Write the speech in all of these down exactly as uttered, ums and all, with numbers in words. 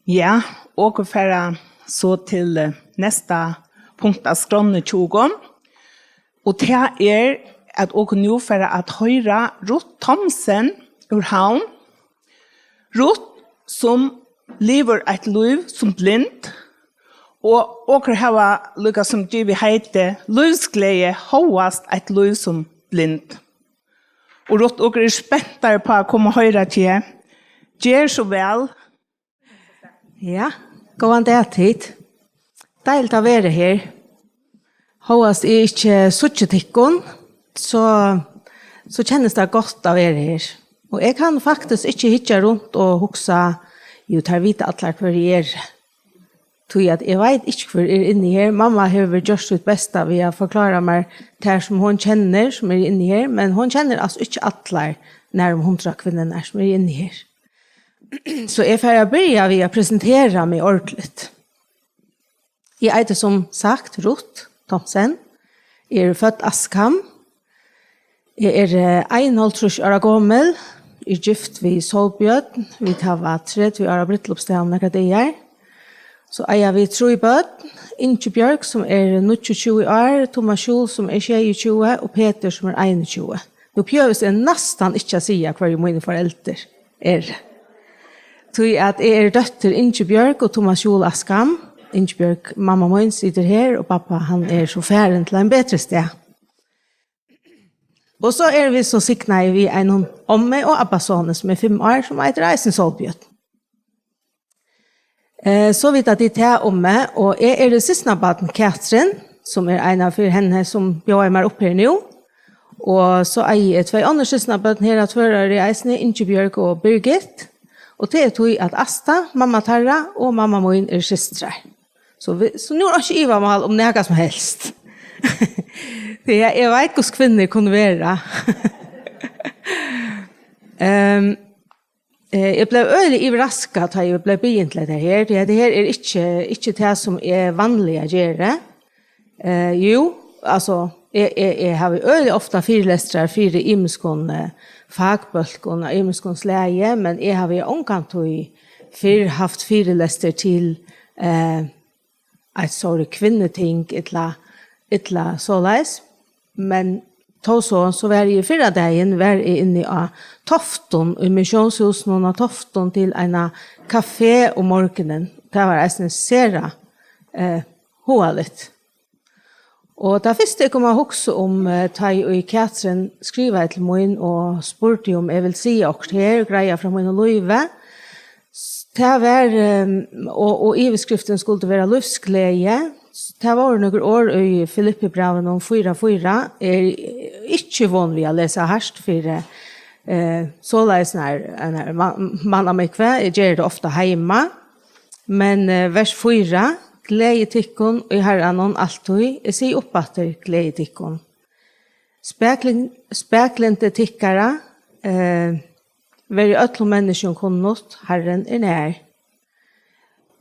Ja, okur fara so til eh, næsta punkt av skránni tjúgu. Og tað er, at okur nú fara at hoyra Ruth Thomsen úr Havn. Ruth, sum livir eitt lív sum blind, og okur hava líka sum givið heiti lívsgleði hóast eitt lív sum blind. Og Ruth, okur eru spentar upp á at koma og hoyra teg. Ger so væl. Ja, góðan dag tit. Deiligt at vera her. Hóast eg ikki síggi tykkum, so, so kennist tað gott at vera her. Og eg kann faktiskt ikki hyggja runt og hugsa, jú, teir vita allar, hvør eg eri. Tí at eg veit ikki, hvør er inni her. Mamma hevur gjørt sítt besta við at forklára mær tær, sum hon kennir, sum eru inni her, men hon kennir altso ikki allar nærum hundrað kvinnurnar, sum eru inni her. So eg fari at byrja við at presentera meg ordiligt. Eg eiti sum sagt Ruth Thomsen. Eg eri fødd Askam. Eg eri eh, einoghálvtrýss ára gomul. Eg er gift við Sólbjørn. Vit hava tretivu ára brúdleypsdag um nakrar dagar. So eiga vit trý børn. Ingibjørg, sum er níggjuogtjúgu ár, Tummas Juul, sum er sjeyogtjúgu, og Petur, sum er einogtjúgu. Nú behøvist eg næstan ikki at siga, hvørji míni foreldur eru. Tí at eg eri dóttir Ingibjørg og Tummas Juul Askam. Ingibjørg, mamma mín, situr her, og babba, hann er so farin til ein betri stað. Og so eru vit so signaði við einum ommu- og abbasoni, sum er fimm ár, sum eitur eisini Sólbjørn. Eh, so vita tit tað um meg, og eg eri systkinabarn Katrin, sum er ein av fyri henni, sum bjóðaði mær upp her nú. Og so eigi eg tvey onnur systkinabørn her á Tvøroyri eisini, Ingibjørg og Birgit. Og tað er tí, at Asta, mamma teirra, og mamma mín eru systrar. So, vi, so nú er einki ivamál um nakað sum helst. Tí eg, eg veit, hvussu kvinnur kunnu vera. Ehm, Eh, eg bleiv øgiliga yvirraskað, tá eg bleiv biðin til hetta her, tí hetta her er ikki, ikki tað, sum eg vanliga geri. Eh, jú, altso, eg, eg, eg havi øgiliga ofta fyrilestrar fyri ymiskum, eh, fakbólkum av ymiskum slagi, men eg havi ongantíð fyrr havt fyrilestur til, eh, eitt stórri kvinnuting ella, ella soleiðis. Men tó so, so var eg fyrradagin, var eg inni á Toftum, í Missiónshúsinum á Toftum til eina kafé um morgunin. Tað var eisini sera, eh, hugaligt. Og tað fyrsta eg kom at hugsa um, eh, tá ið Katrin skrivaði til mín og spurdi um eg vil siga okkurt her, greiða frá mínum lívi, s-, tað var, ehm, og, og yvirskriftin skuldi vera lívsgleði. S-, tað vóru nøkur orð í Filippibrævinum fýra fýra. Eg eri ikki von við at lesa hart fyri, eh, soleiðis nær, nær ma-, mannamúgvu. Eg geri tað ofta heima. Men, eh, vers fýra: Gleðið tykkum í Harranum altíð. Eg sigi uppaftur: Gleðið tykkum. Spaklin-, spaklindi tykkara, eh, verði øllum menniskjum kunnugt, Harrin er nær.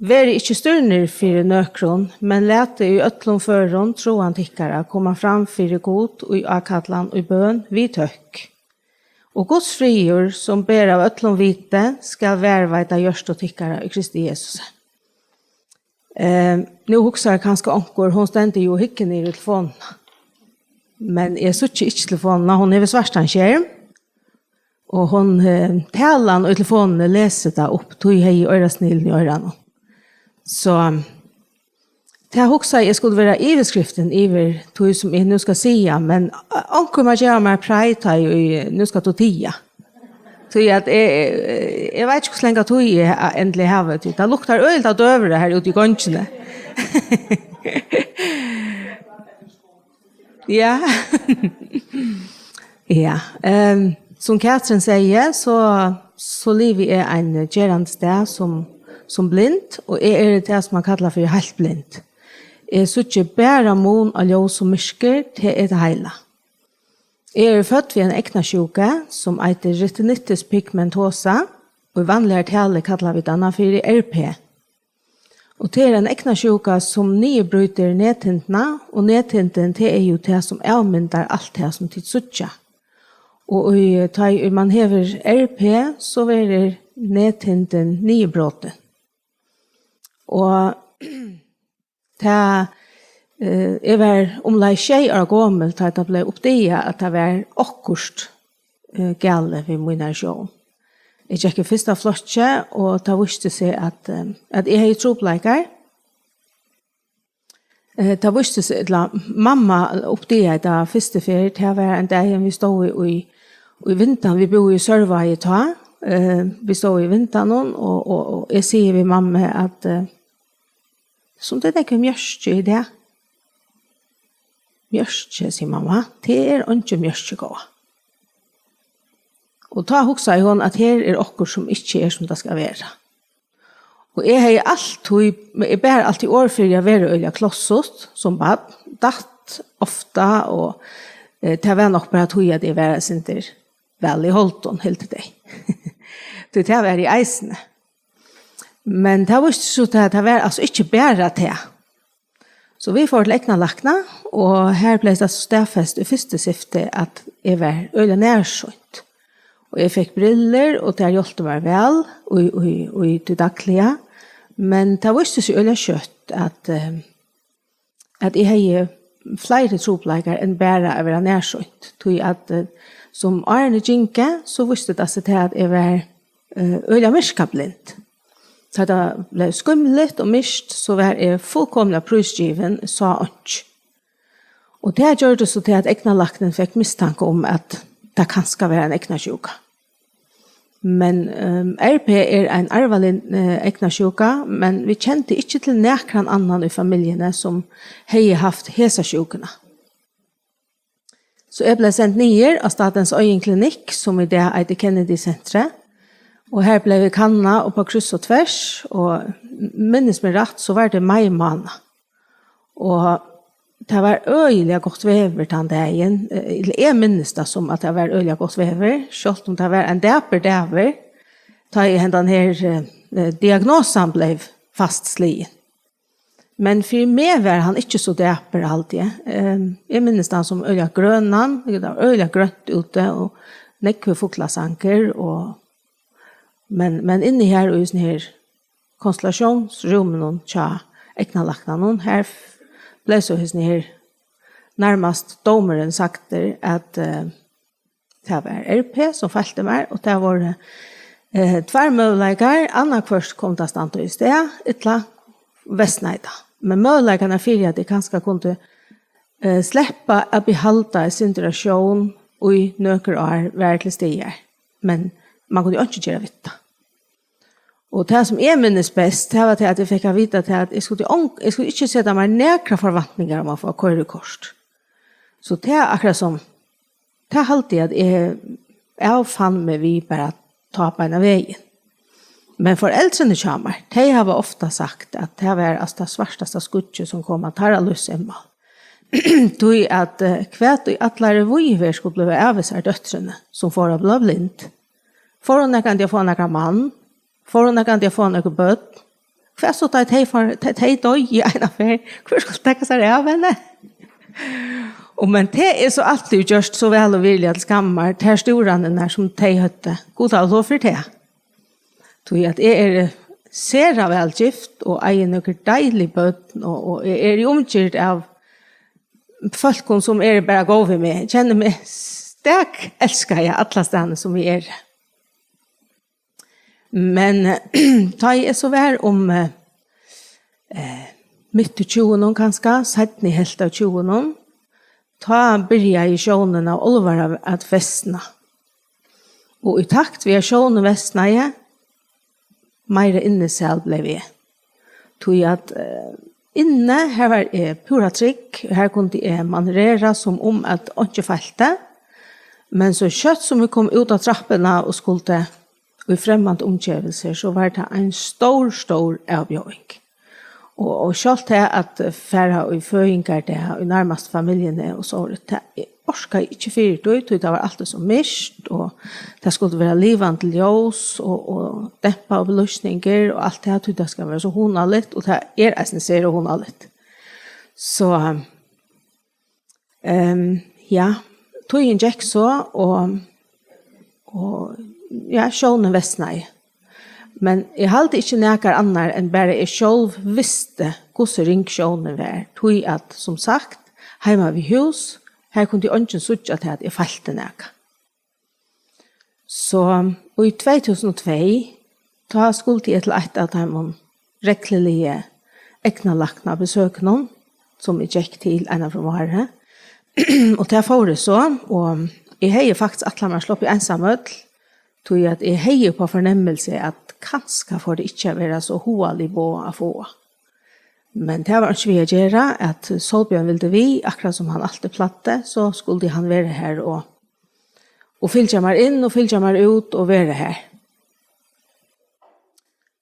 Verið ikki stúrnir fyri nøkrum, men latið í øllum førum trúgv tykkara koma fram fyri Gud í ákallan í bøn við tøkk. Og Guds friður, sum ber av øllum viti, skal varðveita hjørtu tykkara í Kristi Jesusi. Eh, nú hugsar kanska onkur, hon stendur jú og hyggur niður í telefonina. Men eg síggi ikki telefonina, hon hevur svartan skerm. Og hon, eh, talan í telefonini lesur tað upp, tí hevði eg oyrasnigilin í oyrunum. So, tað hugsaði eg skuldi vera yvirskriftin yvir tí, sum eg nú skal siga, men, eh, onkur má geva mær prei, tá ið nú skalt tú tiga. Tí at eg, eg, eg veit ikki, hvussu langa tíð eg ha-, endiliga havi, tí tað luktar øgiliga døgurða her úti í gongini. Ja. Ja. Ehm, sum Katrin segði, so, so livi eg ein gerandisdag sum, sum blind, og eg eri tað, sum man kallar fyri heilt blind. Eg síggi bara mun á ljós og myrkur, tað er tað heila. Eg eri fødd við eina eygnasjúku, sum eitur retinitis pigmentosa, og í vanligari talu kalla vit hana fyri R P. Og tað er ein eygnasjúka, sum niðurbrýtur nethindina, og nethindin, tað er jú tað, sum avmyndar alt tað, sum tit síggja. Og í, tá ið man hevur R P, so verður nethindin niðurbrotin. Og tað, eh, eg var umleið sjey ára gomul, tá tað bleiv uppdagað, at tað var okkurt, eh, galið við mínari sjón. Eg gekk í fyrsta flokki, og tað vísti seg, at, eh, at eg hevði trupulleikar. Eh, tað vísti seg, ella mamma uppdagaði tað fyrstu ferð, tað var ein dagin, vit stóðu í, í, í vindan, vit búðu í Sørvági tá, eh, vit stóðu í vindanum, og, og, og eg sigi við mammu, at, eh, sum tað er nógv mjørki í dag. Mjørki, sigur mamma, tað er einki mjørki, góða. Og tá hugsaði hon, at her er okkurt, sum ikki er, sum tað skal vera. Og eg hevði altíð, men eg bar altíð orð fyri at vera øgiliga klossut sum barn, datt ofta, og, eh, tað var nokk bara tí, at eg var eitt sindur væl í holdum, hildu tey. Tí tað var eg eisini. Men tað vísti seg so, at tað var altso ikki bara tað. So vit fóru til eygnalækna, og har bleiv tað staðfest í fyrstu syfti, at eg var øgiliga nærsýnt. Og eg fekk brillur, og tær hjálptu mær væl í, í, í tí dagliga. Men tað vísti seg øgiliga skjótt, at, eh, at eg hevði fleiri trupulleikar enn bara at vera nærsýnt. Tí at, eh, sum árini gingu, so vísti tað seg til, at eg var, eh, øgiliga myrkablind. Tá tað bleiv skýmligt og myrkt, so var eg fullkomiliga prísgivin, sá einki. Og tað gjørdi so til, at eygnalæknin fekk mistanka um, at tað kanska var ein eygnasjúka. Men, ehm, R P er ein arvalig, eh, eygnasjúka, men vit kendu ikki til nakran annan í familjuni, sum hevði havt hesa sjúkuna. So eg bleiv send niður á Statens Øyenklinikk, sum í dag eitur Kennedy Centret, og har bleiv eg kannað upp á kryss og tvers, og minnist meg rætt, so var tað í mai mánað. Og tað var øgiliga gott veður tann dagin. Eh, eg minnist tað sum, at tað var øgiliga gott veður, sjálvt um tað var ein dapur dagur, tá ið hendan her, eh, diagnosan bleiv fastsligin. Men fyri meg var hann ikki so dapur, haldi eg. Ehm, eg minnist hann sum øgiliga grønan, tað var øgiliga grønt úti, og nógvur fuglasangur, og, men, men inni her í hesum her konsultatiónsrúminum hjá eygnalæknanum, har f-, bleiv so hesin her nærmast dómurin sagdur, at, eh, tað var R P, sum feilti mær, og tað vóru, eh, tveir møguleikar. Annaðhvørt kom tað standa í stað, ella versnaði tað. Men møguleikarnir fyri, at eg kanska kundi, eh, sleppa at behalda eitt sindur av sjón í nøkur ár, var til staðar. Men mann kundi einki gera við tað. Og tað, sum eg minnist best, tað var tað, at eg fekk at vita tað, at eg skuldi ong-, eg skuldi ikki seta mær nakrar forventningar um at fáa koyrikort. So tað er akkurát sum, tað haldi eg, at eg avfann meg við bara tá beinanvegin. Men foreldrini hjá mær, tey hava ofta sagt, at tað var, altso, tað svartasta skýggið, sum kom á teirra lívsinnmál. Tí at, eh, hvat í allari víðiverð skuldi blíva av hesari dóttrini, sum fór at blíva blind? Fór hon nakrantíð at fáa nakran mann? Fór hon nakrantíð at fáa nøkur børn? Hvat so, tá tey fór, tey, tey doyðu eina ferð? Hvør skuldi taka sær av henni? Og men tað er so altíð gjørt so væl og virðiliga til skammar, tær stúranirnar, sum tey høvdu. Gud havi lof fyri tað. Tí at eg eri sera væl gift og eigi nøkur deilig børn, og, og eg eri umgyrd av fólkum, sum eru bara góð við meg. Eg kenni meg stak elskaða allastaðni, sum eg eri. Men tá eg so var um, eh, eh, mitt í tjúgunum kanska, seinni helvt av tjúgunum, tá byrjaði sjónin av álvara at versna. Og í takt við at sjónin versnaði, meira innisæl bleiv eg. Tí at, eh, inni, har var eg púra trygg, har kundi eg manøvrera sum um at einki feilti. Men so skjótt sum eg kom út á trappuna og skuldi í fremmand umgevelsir, so var tað ein stór, stór avbjóðing. Og, og sjálvt tað at fara í føðingardag í nærmastu familjuni og so, tað, eg orkaði ikki fyri tí, tí tað var altíð so myrkt, og tað skuldi vera livandi ljós og, og dempaðar belýsningar og alt tað, tí tað skal vera so hugnaligt, og tað er eisini sera hugnaligt. So, ehm, ja, tíðin gekk so, og, og, ja, sjónin versnaði. Men eg haldi ikki nakar annar enn bara eg sjálv visti, hvussu ring sjónin var, tí at, sum sagt, heima við hús, har kundi eingin síggja tað, at eg feilti nakað. So í tvey túsund og tvey, tá skuldi eg til eitt av teimum regluligu eygnalæknabesøkunum, sum eg gekk til eina ferð um árið. Og tað fór eg so, og eg hevði faktiskt ætlað mær at sloppið einsamøll, tí at eg hevði upp á fornemmilsi, at kanska fór tað ikki at vera so hugalig boð at fáa. Men tað var ikki við at gera, at Sólbjørn vildi við, akkurát sum hann altíð plagdi, so skuldi hann vera har og, og fylgja mær inn og fylgja mær út og vera har.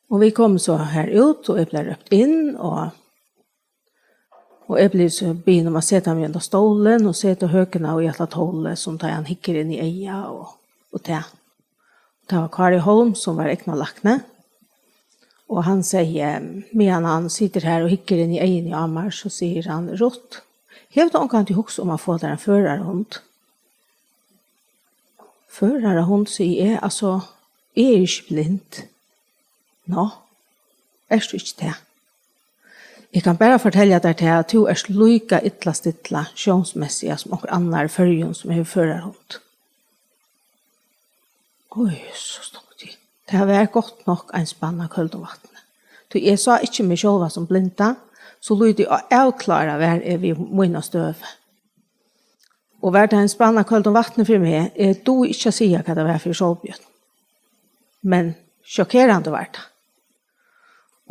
Og vit komu so har út, og eg bleiv rópt inn, og, og eg bleiv so biðin um at seta meg undir stólin og seta høkuna í hatta tólið, sum tá hann hyggur inn í eygað og, og tað. Tað var Kári Holm, sum var eygnalækni, og hann segði, meðan hann situr har og hyggur inn í eyguni á mær, so sigur hann: "Ruth, hevur tú ongantíð hugsað um at fáa tær ein førarahund?" "Førarahund?" sigi eg, "altso, eg eri ikki blind." "Nå, ert tú ikki tað? Eg kann bara fortelja tær tað, at tú ert líka illa stillað sjónsmessiga sum onkur annar í Føroyum, sum hevur førarahund." Oj, so stongt. Tað var gott nokk ein spann av køldum vatni. Tí eg sá ikki meg sjálva sum blinda, so lítið á avklárað var eg við mína støðu. Og var tað ein spann av køldum vatni fyri meg, eg dugi ikki at siga, hvat tað var fyri Sólbjørn. Men sjokkerandi var tað.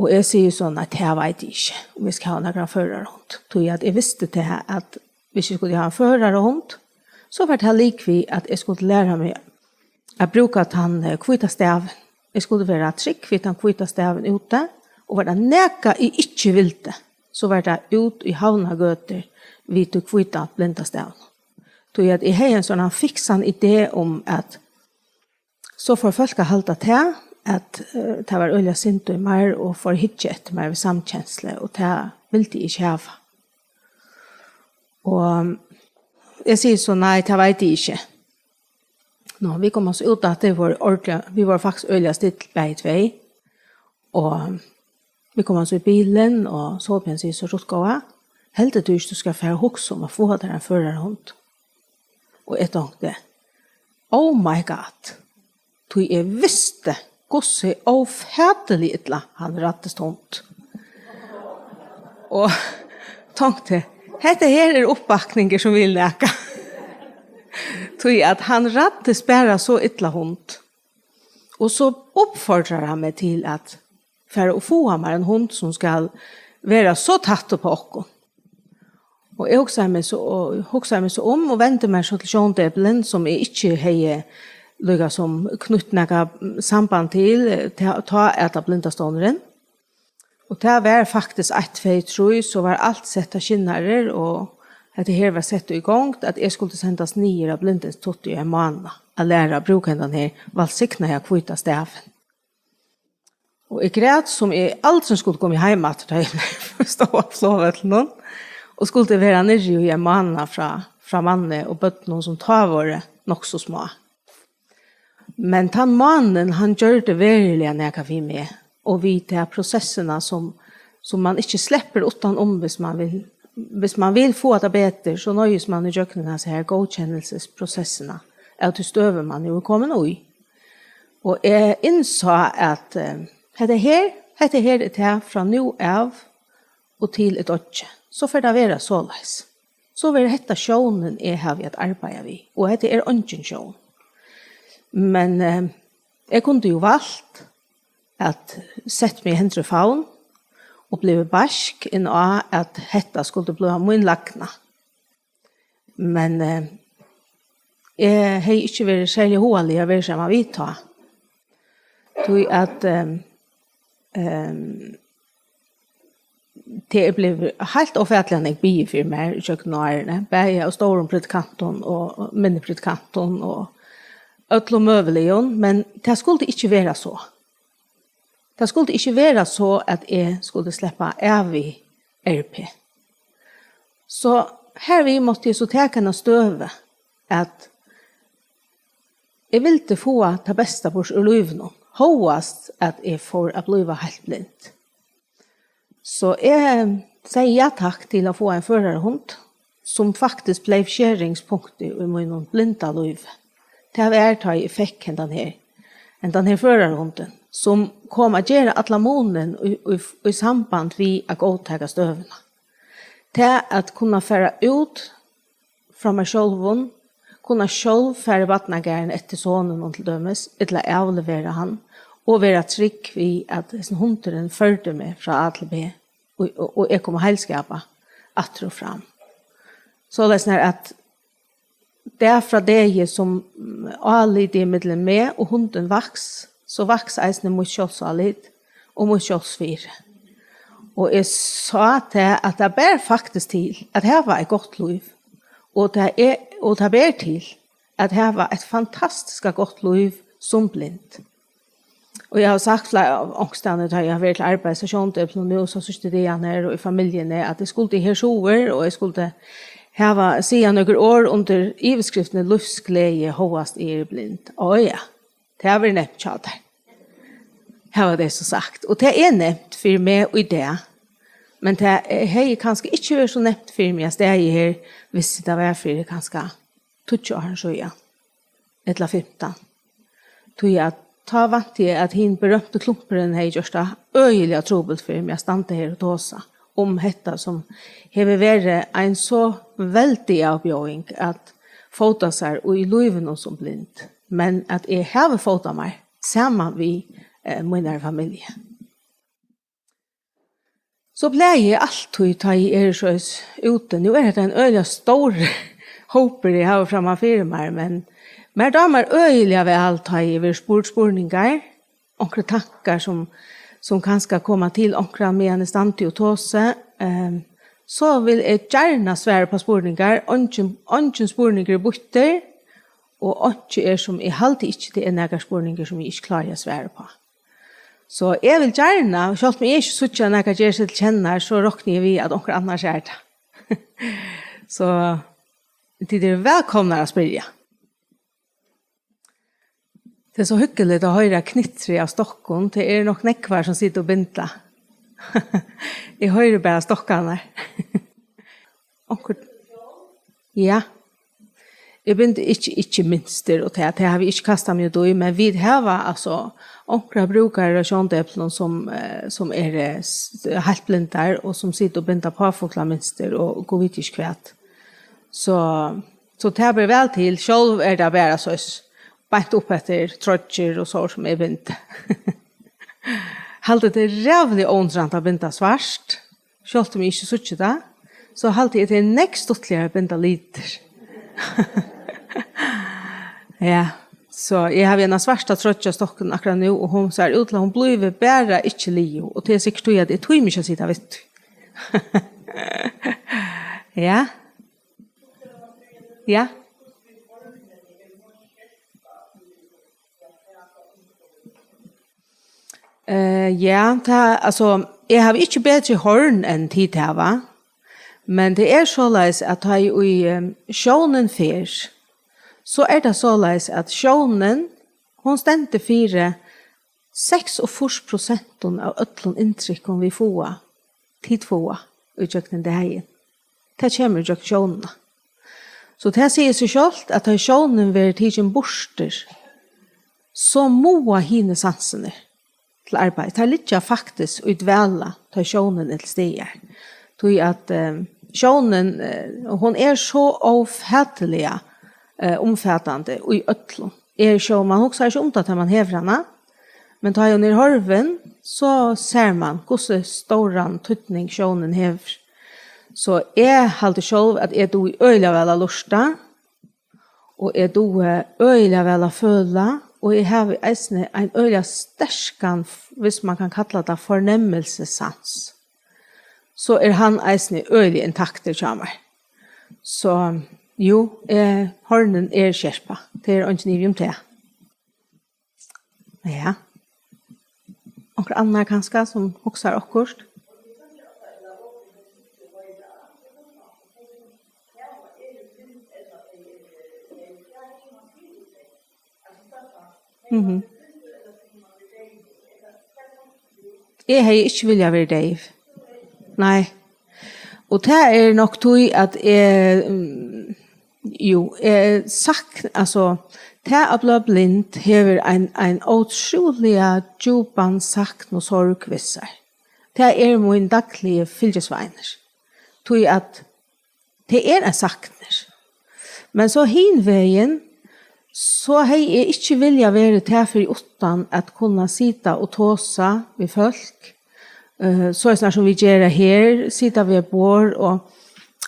Og eg sigi so: "Nei, tað veit eg ikki, um eg skal hava nakran førarahund." Tí at eg visti tað, at hvis eg skuldi hava ein førarahund, so var tað líkvið, at eg skuldi læra meg at brúka tann, eh, hvíta stavin. Eg skuldi vera trygg við tann hvíta stavin úti, og var tað nakað, eg ikki vildi, so var tað út í havnargøtur við tí hvíta blindastavinum. Tí at eg hevði ein sånn fiksan idé um, at so fór fólk at halda tað, at, eh, tað var øgiliga synd í mær og fór at hyggja eftir mær við samkenslu, og tað vildi eg ikki hava. Og eg sigi so: "Nei, tað veit eg ikki." Nå, vit komu so út, at tey vóru ordiliga, vit vóru faktiskt øgiliga still, bæði tvey. Og vit komu so í bilin, og Sólbjørn sigur so: "Ruth góða, heldur tú ikki, tú skal fara at hugsa um at fáa tær ein førarahund?" Og eg tonkti: "Oh my God." Tí eg visti, hvussu ófatiga illa hann ræddist hund. Og tonkti: "Hetta her er uppvakningur, sum vil nakað." Tí at hann ræddist bara so illa hund. Og so uppfordrar hann meg til at fara og fáa mær ein hund, sum skal vera so tættur á okkum. Og eg hugsaði meg so, og hugsaði meg so um og vendi mær so til Sjóndepilin, sum eg ikki hevði líka sum knýtt nakað samband til, eh, tá, tá at tað blindastovnurin. Og tað var faktiskt eitt, tvey, trý, so var alt sett á skinnerar, og hetta her var sett í gongd, at eg skuldi sendast niður á Blindeinstituttið í ein mánað at læra at brúka hendan her vælsignaða hvíta stavin. Og eg græt, sum eg aldrin skuldi komið heim aftur, tá eg stóð á flogvøllinum og skuldi vera niðri í ein mánað frá, frá manni og børnum, sum tá vóru nokk so smá. Men tann mánin, hann gjørdi veruliga nakað við meg, og við ta prosessina, sum, sum mann ikki sleppur uttan um, hvis mann vil, hvis mann vil fáa tað betur, so noyðist mann í gjøgnum hasa her góðkennilsisprosessina av tí støðu, mann nú er komin í. Og eg innsá, at, eh, hetta her, hetta her er tað frá nú av og til eg doyggi. So fer tað at vera soleiðis. So verður hetta sjónin, eg havi at arbeiða við, og hetta er eingin sjón. Men, eh, eg kundi jú valt at sett meg í hendur og favn og blivið beisk inn á, at hetta skuldi blíva mín lagna. Men, eh, eg hevði ikki verið serliga hugalig at vera saman við tá. Tí at, eh, eh, tað er blivið heilt ófatiliga nógv biðið fyri mær í gjøgnum árini, bæði av stórum predikantum og minni predikantum og øllum møguligum, men tað skuldi ikki vera so. Tað skuldi ikki vera so, at eg skuldi sleppa av við R P. So hervið mátti eg so taka eina støðu, at eg vildi fáa tað besta burtur úr lívinum. hóast at eg fór at blíva heilt blind. So eg segði ja takk til at fáa ein førarahund, sum faktiskt bleiv skeringspunktið í mínum blinda lívi. Tað var, tá eg fekk hendan her, hendan her førarahundin, sum kom at gera allan munin í, í, í samband við at góðtaka støðuna. Tað at kunna fara út frá mær sjálvum, kunna sjálv fara í barnagarðin eftir soninum til dømis, ella avlevera hann, og vera trygg við, at hesin hundurin førdi meg frá A til B, og, og, og eg kom heilskapað aftur og fram. Soleiðis nær at dag frá degi sum, mm, álitið millum meg og hundin vaks, so vaks eisini mítt sjálvsálit og mítt sjálvsvirði. Og eg sá tað, at tað ber faktiskt til at hava eitt gott lív, og tað er, og tað ber til at hava eitt fantastiskt gott lív sum blind. Og eg havi sagt fleiri, onkustaðni, tá eg havi verið til arbeiðis á Sjóndeplinum nú, so síðstu dagarnar her og í familjuni, at eg skuldi her suður, og eg skuldi hava, siga nøkur orð undir yvirskriftini Lívsgleði, hóast eg eri blind. Á ja, tað verður nevnt hjá tær, hava tey so sagt. Og tað er nevnt fyri meg í dag. Men tað, eh, hevði kanska ikki verið so nevnt fyri meg at staðið her, viss tað var fyri kanska tíggju árum síðan, ella fimtan. Tí at tá vænti eg, at hin berømti klumpurin hevði gjørt tað øgiliga trupult fyri meg at standa her og tosa um hetta, sum hevur verið ein so veldig avbjóðing at fóta sær í lívinum sum blind, men at eg havi fótað mær saman við, eh, mínari familju. So plagi eg altíð, tá eg eri soleiðis úti. Nú er hetta ein øgiliga stórur hópur, eg havi framman fyri mær, men mær dámar øgiliga væl, tá eg verði spurd spurningar, onkrar tankar, sum, sum kanska koma til onkran, meðan eg standi og tosi. Ehm, so vil eg gjarna svara upp á spurningar. Eingin, eingin spurningur er býttur, og einki er, sum eg haldi ikki, tað er nakar spurningur, sum eg ikki klári at svara upp á. So eg vil gjarna, sjálvt um eg ikki síggi, at nakar ger seg til kennar, so rokni eg við, at onkur annar sær tað. So tit eru vælkomnar at spyrja. Tað er so hugnaligt at hoyra knitrið av stokkum. Tað eru nokk nógvar, sum sita og binda. Eg hoyri bara stokkarnar. Onkur, ja. Eg bindi ikki, ikki mynstur og tað, tað havi eg ikki kastað meg út í, men vit hava altso onkrar brúkarar á Sjóndeplinum sum, eh, sum eru, eh, s-, heilt blindar og sum sita og binda páfuglamynstur og gud veit ikki hvat. So, so tað ber væl til. Sjálv er tað bara soleiðis beint upp eftir troyggjur og so sum eg bindi. Haldi, tað er ræðuliga óundrandi at binda svart. Sjálvt um eg ikki síggi tað, so haldi eg, tað er nógv stuttligari at binda litir. Ja, so eg havi eina svarta troyggju á stokkinum akkurát nú, og hon sær út til, at hon blívur bara ikki liðug, og tað er sikkurt tí, at eg tími ikki at sita við tí. Ja. Ja. Eh, ja, tað, altso, eg havi ikki betri horn enn tit hava, men tað er soleiðis, at tá ið, ehm, sjónin fer, so er tað soleiðis, at sjónin, hon stendur fyri seksogfýrs prosent av øllum inntrykkum, vit fáa, tit fáa, ígjøgnum dagin. Tað kemur ígjøgnum sjónina. So tað sigur seg sjálvt, at tá sjónin verður tikin burtur, so muga hinir sansirnir til arbeiðis. Teir liggja faktiskt í dvala, tá sjónin er til staðar. Tí at, eh, sjónin, eh, hon er so ófatiliga, eh, umfatandi í øllum. Er sjón, mann hugsar ikki um tað, tá mann hevur hana, men tá hon er horvin, so sær mann, hvussu stóran týdning sjónin hevur. So eg haldi sjálv, at eg dugi øgiliga væl at lurta, og eg dugi øgiliga væl at føla, og eg havi eisini ein øgiliga sterkan, hvis man kann kalla tað, fornemmelsessans. So er hann eisini øgiliga intaktur hjá mær. So, jú, eh, hornini eru skerp. Tað er eingin ivi um tað. Ja. Onkur annar kanska, sum hugsar okkurt? Mhm. Eg hevði ikki viljað verið deyv. Nei. Og tað er nokk tí, at eg, mm, jú, eg sakn-, altso, tað at blíva blind hevur ein, ein ótrúliga djúpan sakn og sorg við sær. Tað er mín dagligi fylgisveinur. Tí at tað er ein saknur. Men so hin vegin, so hevði eg ikki viljað verið tað fyri uttan at kunna sita og tosa við fólk, eh, soleiðis sum vit gera her, sita við eitt borð og,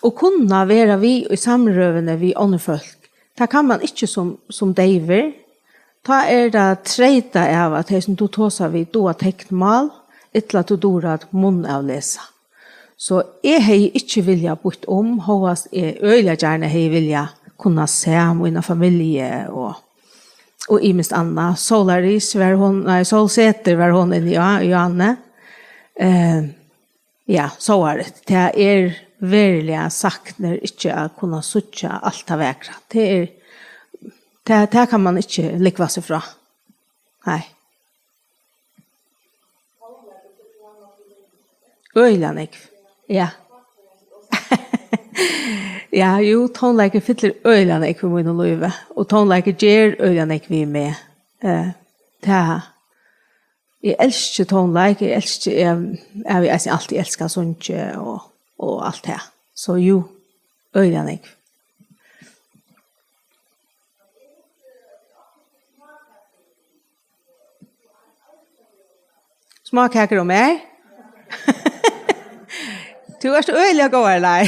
og kunna vera við í samrøðuni við onnur fólk. Tað kann mann ikki sum, sum deyvur. Tá er tað treytað av, at tey, sum tú tosar við, duga teknmál, ella tú dugir at munnavlesa. So eg hevði ikki viljað býtt um, hóast eg øgiliga gjarna hevði viljað kunna sæð mína familju og, og ymiskt annað. Sólarris var hon, nei, Sólsetur var hon inni á, í áðni. Eh, ja, sovorðið. Tað er veruliga saknur ikki at kunna síggja alt tað vakra. Tað er, tað, tað kann mann ikki lúgva seg frá. Nei. Øgiliga nógv. Ja. Ja, jú, tónleikur fyllir øgiliga nógv í mínum lívi, og tónleikur ger øgiliga nógv við meg. Eh, tað. Eg elski tónleik, eg elski, eg, eg havi eisini altíð elskað at syngja og, og alt tað. So jú, øgiliga nógv. Smákakur og mær. Tú ert øgiliga góður, Lai.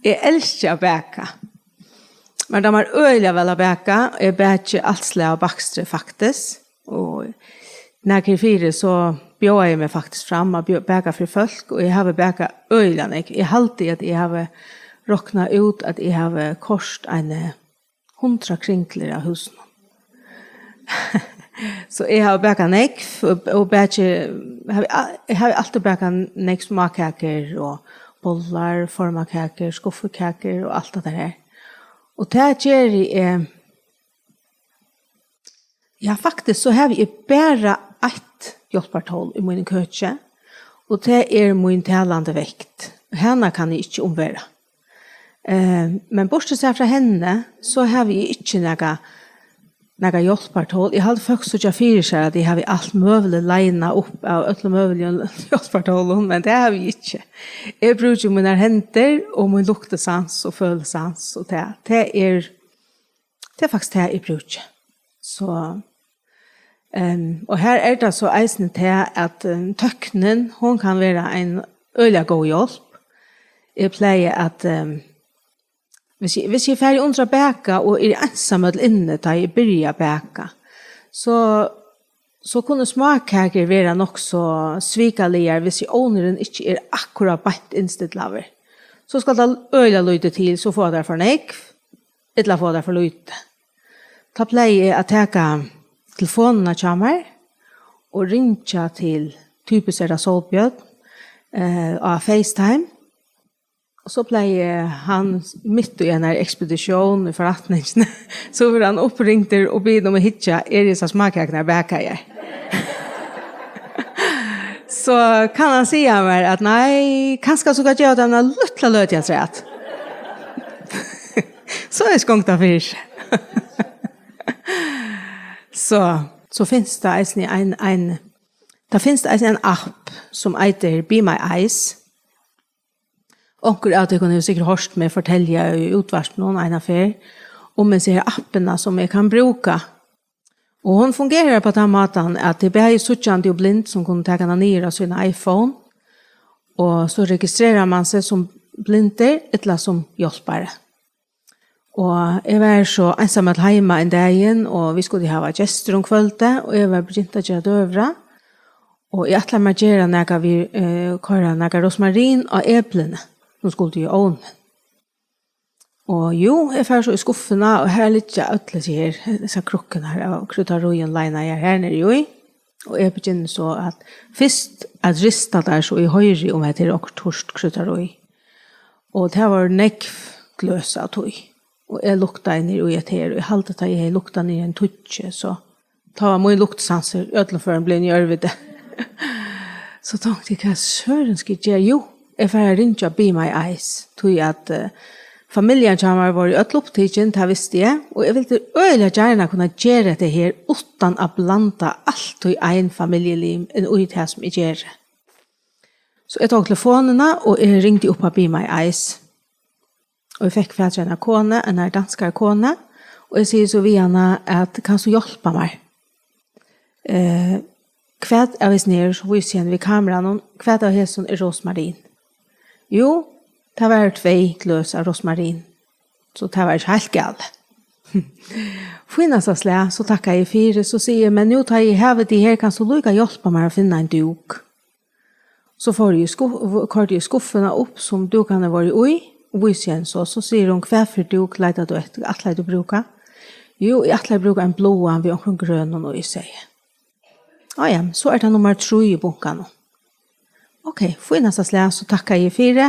Eg elski at baka. Mær dámar øgiliga væl at baka. Eg baki alt slag av bakstri, faktiskt. Og nakað fyri, so bjóðaði eg meg faktiskt fram at bjó-, baka fyri fólk, og eg havi bakað øgiliga nógv. Eg haldi, at eg havi roknað út, at eg havi koyrt eini hundrað kringlur av húsinum. So eg havi bakað nógv, og, og baki, havi a-, eg havi altíð bakað nógv smákakur og bollar, formakakur, skuffukakur og alt tað har. Og tað geri eg, ja, faktiskt, so havi eg bara eitt hjálpartól í mínum køki, og tað er mín talandi vekt. Hana kann eg ikki umvera. Eh, men burtursæð frá henni, so havi eg ikki nakað, nakað hjálpartól. Eg haldi, fólk síggja fyri sær, at eg havi alt møguligt linað upp av øllum møguligum hjálpartólum, men tað havi eg ikki. Eg brúki mínar hendur og mín luktisans og følisans og tað. Tað er, tað er faktiskt tað, eg brúki. So, ehm, og her er tað so eisini tað, at, ehm, tøknin, hon kann vera ein øgiliga góð hjálp. Eg plagi at, ehm, hvis eg, hvis eg fari undir at baka og eri einsamøll inni, tá eg byrji at baka, so, so kunnu smákakur vera nokk so svikaligar, hvis ovnurin ikki er akkurát beint innstillaður. So skal tað øgiliga lítið til, so fáa tær for nógv, ella fáa tær for lítið. Tá plagi eg at taka telefonina hjá mær og ringja til, typiskt er tað Sólbjørn, eh, á FaceTime. Og so plagi hann mitt í einari ekspedisjón í forretningini, so verður hann uppringdur og biðin um at hyggja, eru hesar smákakurnar bakaðar? So kann hann siga mær at nei, kanska so kann geva tær eina lítla løtu afturat. So er skonkt fyri. So, so finst tað eisini ein, ein, tað finst eisini ein app sum eitur Be My Eyes. Onkur av tykkum hevur sikkurt hoyrt meg fortelja í útvarpinum eina ferð um hesa her appina sum eg kann brúka. Og hon fungerar á tann mátan at tað er bæði síggjandi og blind sum kunnu taka hana niður á sína iPhone. Og so registrerar mann seg sum blindur ella sum hjálpari. Og eg var so einsamøll heima ein dagin, og vit skuldu hava gestir um kvøldið, og eg var begynt at gera døgurða. Og eg ætlaði mær at gera nakað við, eh, koyra nakað rosmarin á eplini, sum skuldu í ovnin. Og jú, eg fari so í skuffuna, og her liggja øll hesi her, hesar krukkurnar av krydderium linaðar her niðri í. Og eg begynni so at, fyrst at rista tær, so eg hoyri, um hetta er okkurt turt kryddarí. Og tað vóru nógv gløs av tí. Og eg luktaði niður í hetta her, og eg haldi, at tá eg hevði luktað niður í ein tíggju, so Tá var mín luktusansur í øllum førum blivin í ørviti. So tonkti eg, hvat søren skal eg gera? Jú, eg fari at ringja Be My Eyes, tí at, eh, familjan hjá mær var í øll upptikin, tað visti eg, og eg vildi øgiliga gjarna kunna gera hetta her uttan at blanda alt í ein familjulim inn í tað sum eg geri. So eg tók telefonina, og eg ringdi upp á Be My Eyes. Og eg fekk fatur í eina konu, eina danskari konu, og eg sigi so við hana at, kanst tú hjálpa mær? Eh, hvat av hesum her, so vísi eg henni við kameranum, hvat av hesum er rosmarin? Jú, tað var tvey gløs av rosmarin. So tað var ikki heilt galið. Fínasta slag, so takkaði eg fyri, so sigi eg, men nú tá eg havi teg her, kanst tú líka hjálpa mær at finna ein dúk? So fór eg í skuff-, koyrdi eg skuffuna upp, sum dúkarnir vóru í, og vísi henni so. So sigur hon, hvat fyri dúk leitar tú eftir? Ætlaði tú brúka? Jú, eg ætlaði at brúka ein bláan við onkrum grønum í, segði eg. Á ja, so er tað nummar trý í bunkanum. Ok, fínasta slag, so takkaði eg fyri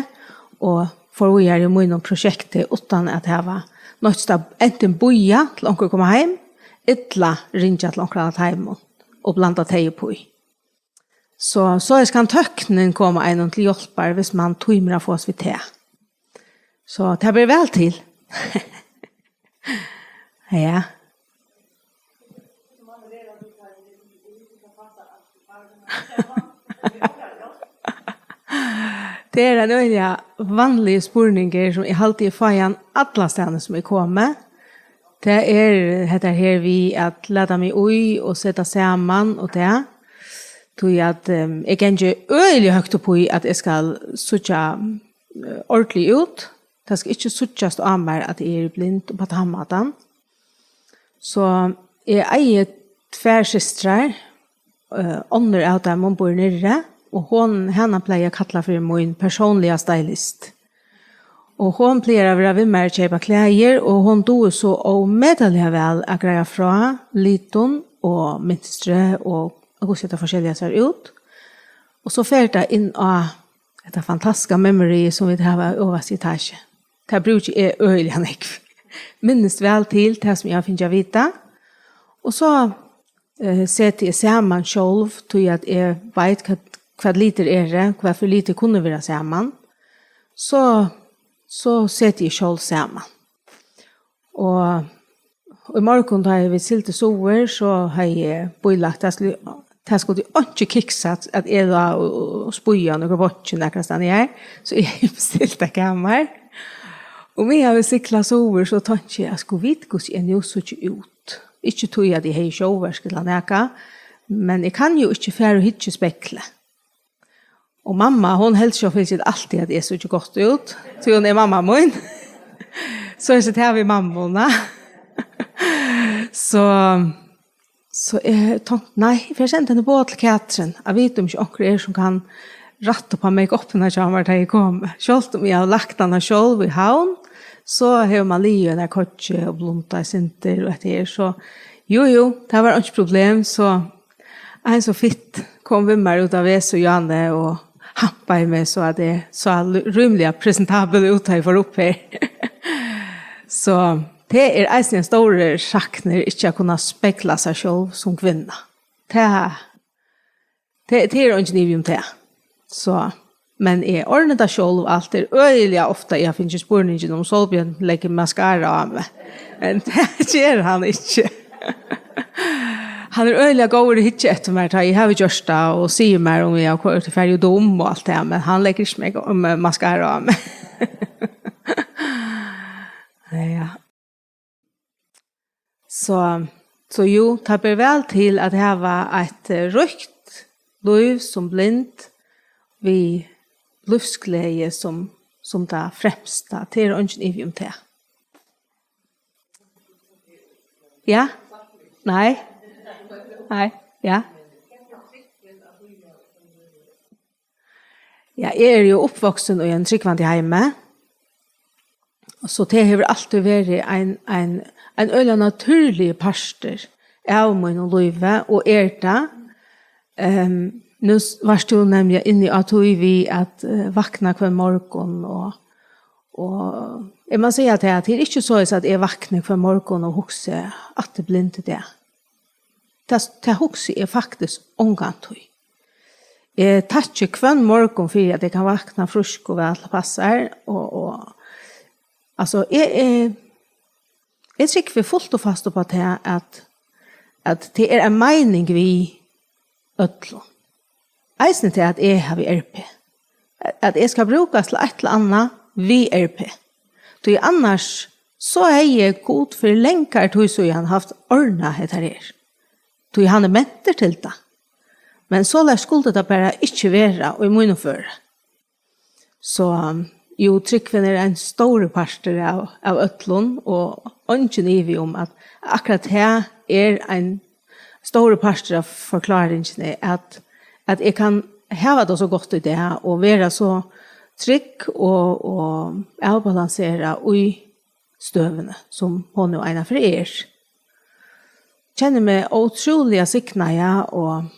og fór víðari í mínum prosjekti uttan at hava noyðst at antin bíða til onkur koma heim, ella ringja til onkran av teimum og blanda tey upp í. So, soleiðis kann tøknin koma einum til hjálpar, hvis mann tímir at fáast við tað. So, tað ber væl til. Ja. Tað er ein øgiliga vanligur spurningur, sum eg haldi, eg fái hann allastaðni, sum eg komi. Tað er hetta her við at lata meg í og seta saman og tað. Tí at, ehm, eg gangi øgiliga høgt upp í, at eg skal síggja, eh, ordiliga út. Tað skal ikki síggjast á mær, at eg eri blind upp á tann mátan. So eg eigi tvær systrar, eh, onnur av teimum býr niðri, og hon, hana plagi eg at kalla fyri mín persónliga stylist. Og hon plagar at vera við mær at keypa klæðir, og hon dugir so ómetaliga væl at greiða frá litum og mynstri og hvussu hetta forskelliga sær út. Og so fer tað inn á hetta fantastiska memory sum vit hava øvast í etasju. Tað brúki eg øgiliga nógv. Minnist væl til tað sum eg havi fingið at vita. Og so, eh, seti eg saman sjálv, tí at eg veit hvat, hvat litir eru, hvat fyri litir kunnu vera saman. So, so seti eg sjálv saman. Og í morgun, tá eg við sigldi suður, so hevði eg bílagt, tað skuldi, tað skuldi einki kiksa, at, at eg lá og, og spýaði á nøkrum bonki nakrastaðni her, so eg hevði bestilt eitt kamar. Og meðan vit sigla suður, so tonkti eg, at skuldi vita, hvussu eg nú síggi út. Ikki tí, at eg hevði sjóverk ella nakað, men eg kann jú ikki fara og hyggja í speglið. Og mamma, hon helt sjálvfylgit altíð, at eg síggi gott út, tí hon er mamma mín. So er tað við mammuna. So, so eg tonkti, nei, eg fari at senda eini boð til Katrin, at vita um ikki onkur er, sum kann rætta upp á make-upina hjá mær, tá eg komi. Sjálvt um eg havi lagt hana sjálv í Havn, so hevur man ligið í eini koyggju og blundað eitt sindur og hetta her, so jú, jú, tað var einki problem, so ein so fitt kom við mær út á Vesu, Jane, og hampaði meg, so at eg sá lu-, rímiliga presentabel út, tá eg fór upp her. So tað er eisini ein stórur saknur, ikki at kunna spegla seg sjálv sum kvinna. Tað, tað, tað er eingin ivi um tað. So, men eg orðni tað sjálv alt. Tað er øgiliga ofta, eg havi fingið spurningin, um Sólbjørn leggur maskara á meg. Men tað ger hann ikki. Hann er øgiliga góður at hyggja eftir mær, tá eg havi gjørt tað, og sigur mær, um eg havi koyrt, eg fari jú dum og alt tað, men hann leggur ikki meg, um, maskara á meg. Ja. So, so jú, tað ber væl til at hava eitt, eh, ríkt lív sum blind við lívsgleði sum, sum tað fremsta. Tað er eingin ivi um tað. Ja? Nei? Nei? Ja? Ja, eg eri jú uppvaksin í einum trúgvandi heimi. So tað hevur altíð verið ein, ein, ein øgiliga natúrligur partur av mínum lívi, og er tað. Ehm, nú s-, vart tú nemliga inni á tí við at, eh, vakna hvønn morgun, og, og eg má siga tað, at tað er ikki soleiðis, at eg vakni hvønn morgun og hugsi, at eg er blind í dag. tað, tað hugsi eg faktiskt ongantíð. Eg takki hvønn morgun fyri, at eg kann vakna frísk og væl til passar, og, og, altso, eg, eg, eg trúgvi fult og fast upp á tað, at, at tað er ein meining við øllum. Eisini tað, at eg havi R P. At eg skal brúkast til eitt ella annað við R P. Tí annars, so hevði Gud fyri langari tíð síðan havt ordnað hetta her. Tí hann er mentur til tað. Men soleiðis skuldi tað bara ikki vera í mínum føri. So, jú, trúgvin er ein stórur partur av, av øllum, og eingin ivi um, at akkurát tað er ein stórur partur av forkláringini, at, at eg kann hava tað so gott í dag og vera so trygg og, og avbalanserað í støðuni, sum hon nú einaferð er. Kenni meg ótrúliga signaða, og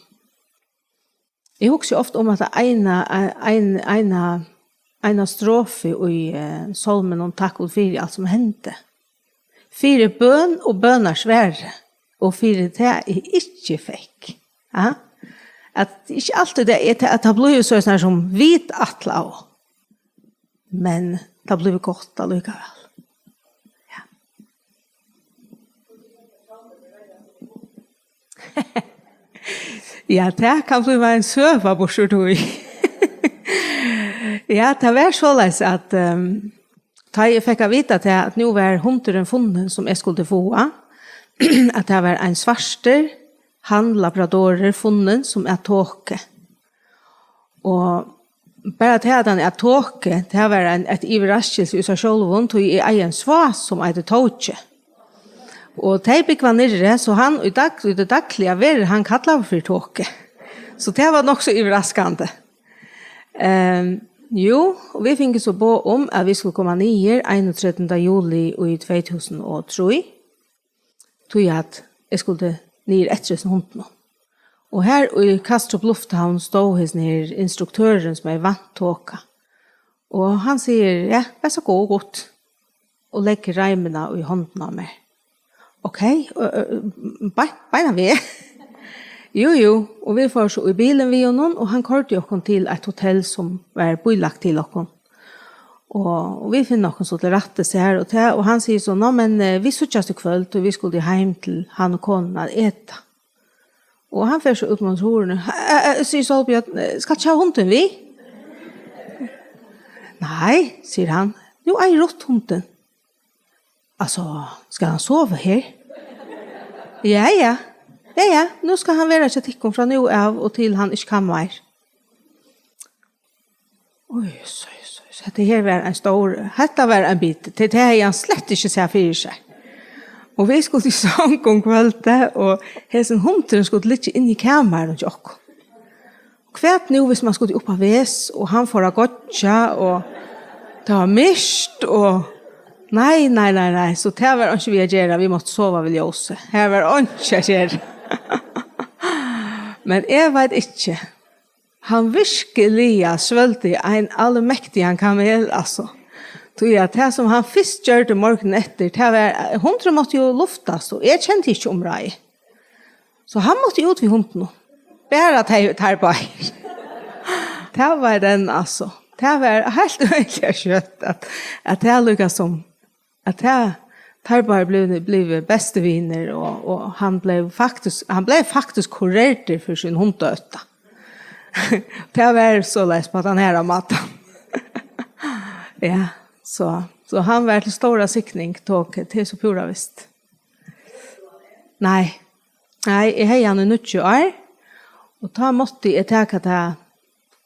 eg hugsi ofta um hetta eina, ein, eina, eina strofu í, eh, sálminum Takk Gud fyri alt sum hendi. Fyri bøn og bønarsvari, og fyri tað eg ikki fekk. Ja? At ikki altíð tað er, at tað blívur so snar sum vit ætlaðu. Men tað blívur gott allíkavæl. Ja. Ja, tað kann blíva ein søga burtur úr tí. Ja, tað var soleiðis, at, ehm, tá eg fekk at vita tað, at nú var hundurin funnin, sum eg skuldi fáa, at tað var ein svartur hann labradorur funnin, sum æt Toki. Og bara tað, at hann æt Toki, tað var ein, eitt yvirraskilsi í sær sjálvum, tí eg eigi ein svás, sum eitur Tóki. Og tey búgva niðri, so hann í dag-, í tí dagliga verður hann kallaður fyri Toki. So tað var nokk so yvirraskandi. Ehm, jú, og vit fingu so boð um, at vit skuldu koma niður einogtretivunda juli í tvey túsund og trý, tí at eg skuldi niður eftir hesum hundinum. Og her í Kastrup lufthavn stóð hesin her instruktørin, sum er vant Toka. Og hann sigur: "Ja, vær so góð, gott." Og leggur reimina í hondina á mær. Ok, ø, ø, bein-, beinan veg. Jú, jú, og vit fóru so í bilin við honum, og hann koyrdi okkum til eitt hotell, sum var bílagt til okkum. Og, og vit finna okkum so til rættis her og tað, og hann sigur so: "Nå, men, eh, vit síggjast í kvøld, og vit skulu heim til hann og konuna at eta." Og hann fer so út móti hurðini. "Eh, eh, sigur Sólbjørn, eh, skalt ikki hava hundin við?" "Nei," sigur hann, "nú eigur Ruth hundin." "Altso, skal hann sova her?" "Ja, ja. Ja, ja, nú skal hann vera hjá tykkum frá nú av og til hann ikki kann meir." Oj, so, so, so, hetta her var ein stór, hetta var ein biti. Tað, tað hevði hann slett ikki sæð fyri sær. Og vit skuldu í song um kvøldið, og hesin hundurin skuldi liggja inni í kamarinum hjá okkum. Hvat nú, hvis man skuldi upp á ves, og hann fór at goyggja, og tað var myrkt, og nei, nei, nei, nei, so tað var einki við at gera, vit máttu sova við ljósi. Her var einki at gera. Men eg veit ikki. Hann virkiliga svølgdi ein almektigan kamel, altso. Tí at tað, sum hann fyrst gjørdi morgunin eftir, tað var, hundurin mátti jú luftast, og eg kendi ikki um ráðið. So hann mátti út við hundinum. Bara teir, teir báðir. Tað var tann, altso. Tað var heilt øgiliga skjótt, at, at tað líkasum at tað, teir báðir blivu, blivu bestu vinir, og, og hann bleiv faktiskt, hann bleiv faktiskt kurertur fyri sín hundaótta. Tað var soleiðis á tann her mátan. Ja, so, so hann var til stóra signing, Toki, tað er so púra vist. Nei, nei, eg hevði hann í níggju ár, og tá mátti eg taka tað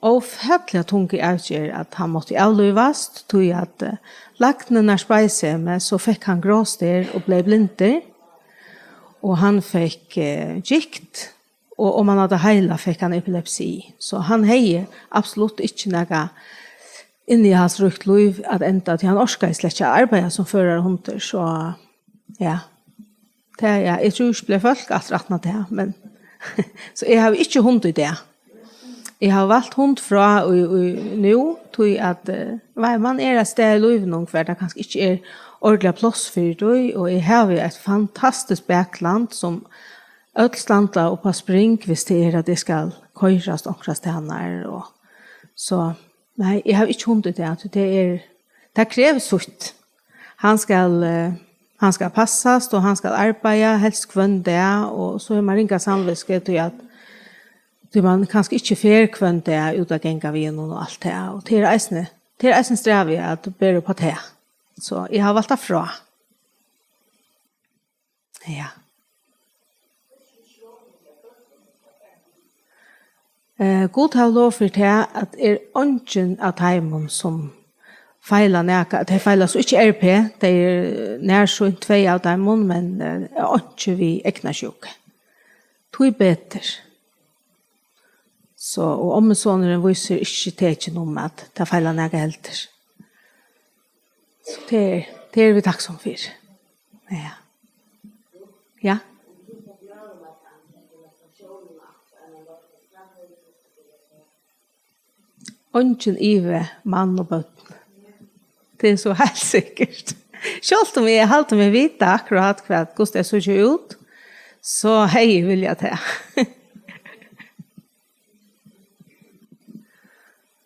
ófatiga tungu avgerð, at hann mátti avlívast, tí at, eh, læknarnir spáðu seg, men so fekk hann grástar og bleiv blindur, og hann fekk, eh, gikt, og oman á tað heila fekk hann epilepsi. So hann hevði absolutt ikki nakað innihaldsríkt lív at enda, tí hann orkaði slett ikki at arbeiða sum førari av hundi, so ja. Tað, ja, eg trúði ikki, bleiv fólk aftur aftan á tað, men, so eg havi ikki hund í dag. Eg havi valt hund frá í, í nú, tí at, eh, veit, man er eitt stað í lívinum, hvar tað kanska ikki er ordiliga pláss fyri tí, og eg havi eitt fantastiskt bakland, sum øll standa upp á spring, hvis tað er, at eg skal koyrast onkra staðnar, og so, nei, eg havi ikki hund í dag, tí tað er, tað krevur sítt. Hann skal, eh, hann skal passast, og hann skal arbeiða, helst hvønn dag, og so er man ringa samvitsku, tí at, tí man kanska ikki fer hvønn dag út at ganga við honum og alt tað, og tað er eisini, tað er eisini strævið at bera upp á tað. So eg havi valt tað frá. Ja. Eh, Gud havi lov fyri tað, at er eingin av teimum, sum feila nakað, tey feila so ikki R P, tey er nærsýnt, tvey av teimum, men, eh, einki við eygnasjúku. Tíbetur. So, og ommusonurin vísir ikki tekin um, at tað feilar nakað heldur. So, tað er, tað eru vit takksom fyri. Ja. Ja. Eingin ivi, mann og børn. Tað er so heilt sikkurt. Sjálvt um eg haldi meg vita akkurát, hvat, hvussu tað síggja út, so hevði eg viljað tað.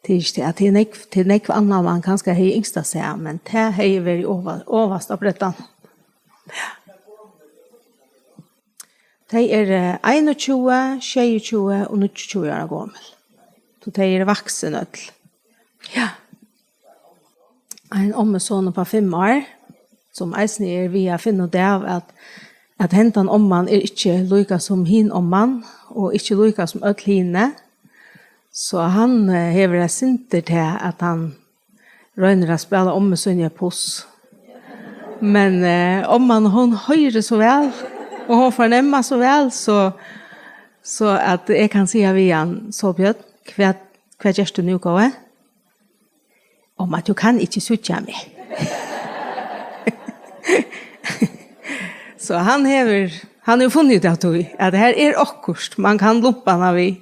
Tað er ikki tað, tað er nógv, tað er nógv annað, man kanska hevði ynskt sær, men tað hevði verið ova-, ovast á brettan. Tey eru einogtjúgu, sjeyogtjúgu og níggjuogtjúgu ára gomul. So tey eru vaksin øll. Ja. Ein ommuson upp á fimm ár, sum eisini er við at finna út av, at, at hendan omman er ikki líka sum hin omman, og ikki líka sum øll hini. So hann, eh, hevur eitt sindur tað, at hann roynir at spæla ommu síni eitt puss. Men, eh, omman, hon hoyrir so væl, og hon fornemmar so væl, so, so at eg kann siga við hann: "So, Bjørn, hvat, hvat gert tú nú, góði?" "Omma, tú kann ikki síggja meg." So hann hevur, hann hevur funnið út av tí, at her er okkurt, man kann lumpa hana við.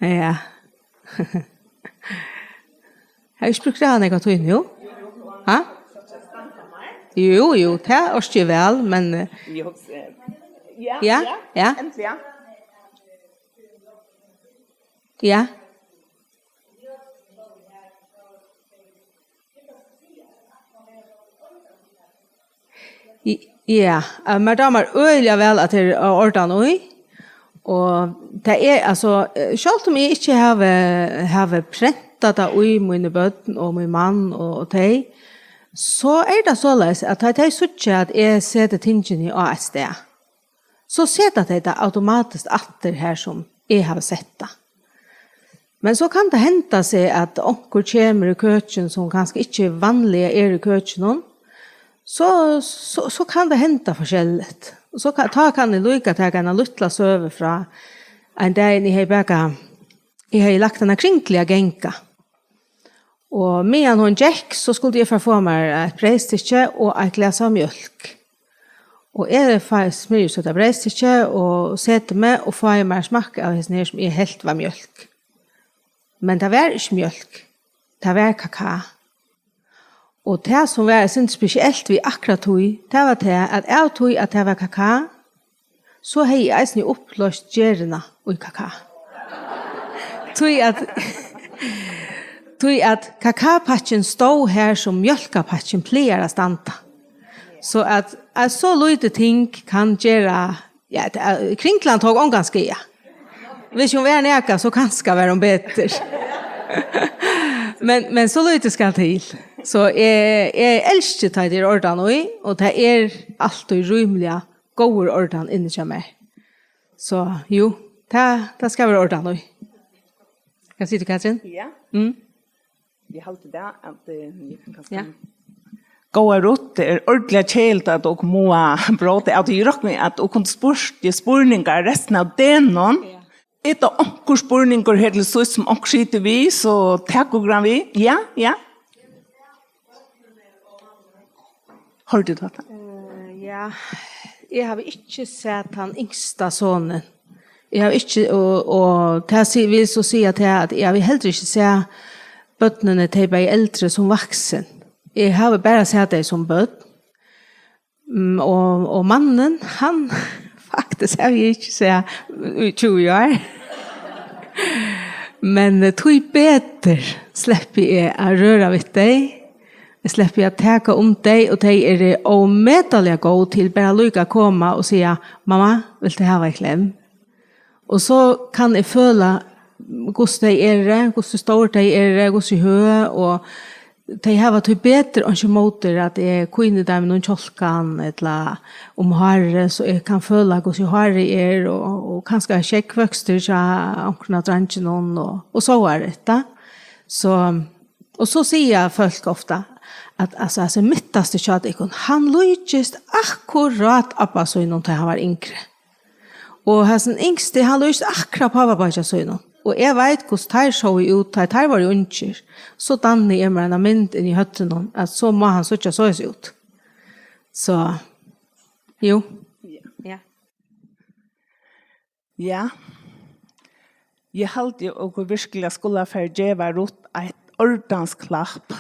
Ja. Har ikki brúkt av nógva tíð nú? Ha? Jú, jú, tað orki eg væl, men, eh, Eg hugsi, ja, ja, ja, ja. Endiliga. Ja. I-, ja, eh, mær dámar øgiliga væl, at tað er, eh, ordan í. Og tað er, altso, eh, sjálvt um eg ikki havi, havi prentað tað í míni børn og mín mann og, og tey, so er tað soleiðis, at tá tey síggja, at eg seti tingini á eitt stað, so seta tey tað automatiskt aftur har, sum eg havi sett tað. Men so kann tað henda seg, at onkur kemur í køkin, sum kanska ikki vanliga er í køkinum, so, so, so kann tað henda forskelligt. Og so kann, tá kann eg líka taka eina lítla søgu frá ein dagin, eg hevði bakað, eg hevði lagt eina kringlu at ganga. Og meðan hon gekk, so skuldi eg fara at fáa mær eitt breyðstykki og eitt glas av mjólk. Og eg fái smyrjisøtað breyðstykki og seti meg og fái mær smakk av hesum her, sum eg helt var mjólk. Men tað var ikki mjólk. Tað var kakao. Og tað, sum var eitt sindur spesielt við akkurát tí, tað var tað, at av tí, at tað var kakao, so hevði eg eisini upployst gerina í kakao. Tí at, tí at kakaopakkin stóð har, sum mjólkapakkin plagar at standa. So at, at so lítið ting kann gera, ja, tað, kringlan tók ongan skaða. Hvis hon var nakað, so kanska var hon betur. Men, men so lítið skal til. So eg, eg elski, tá tað er ordan í, og tað er altíð rímiliga góður ordan inni hjá mær. So, jú, tað, tað skal vera ordan í. Hvat sigur tú, Katrin? Ja. Mm. Eg haldi tað, at, eh, eg kann kanska Ja. Góða Ruth, tað er ordiliga keðiligt, at okur mugu bróta av. Eg rokni við, at okur kundu spurt, eh, spurningar restina av degnum. Ja. Er tað onkur spurningur her til síðst, sum onkur situr við, so tak okur hann við. Ja, ja. Hoyrdi tú hatta? Eh, ja, eg havi ikki sæð tann yngsta sonin. Eg havi ikki, og, og tað si-, vil so siga tað, at eg havi heldur ikki sæð børnini, tey bæði eldri sum vaksin. Eg havi bara sæð tey sum børn. Mm, og, og mannen, hann, faktiskt, havi eg ikki sæð í tjúgu ár. Men eh, tí betur sleppi eg at røra við tey. Eg sleppi at taka um tey, og tey eru ómetaliga góð til bara líka at koma og siga: "Mamma, vilt tú hava eitt klem?" Og so kann eg føla, hvussu tey eru, hvussu stór tey eru, hvussu høg, og tey hava tí betur einki móti, at eg kýni teimum um kjálkan ella um hárið, so eg kann føla, hvussu hárið er, og, og kanska skeggvøkstur hjá onkrum av dreingjunum, og, og so er tað. So, og so siga fólk ofta, at, altso, altso, mittasti hjá tykkum, hann líkist akkurát abba sínum, tá hann var yngri. Og hasin yngsti, hann líkist akkurát pápabeiggja sínum. Og eg veit, hvussu teir sóu út, tá teir vóru ungir. So danni eg mær eina mynd inn í høvdinum, at so má hann síggja soleiðis út. So, jú. Ja. Ja. Eg haldi, okur virkuliga skulu fara at geva Ruth eitt ordans klapp.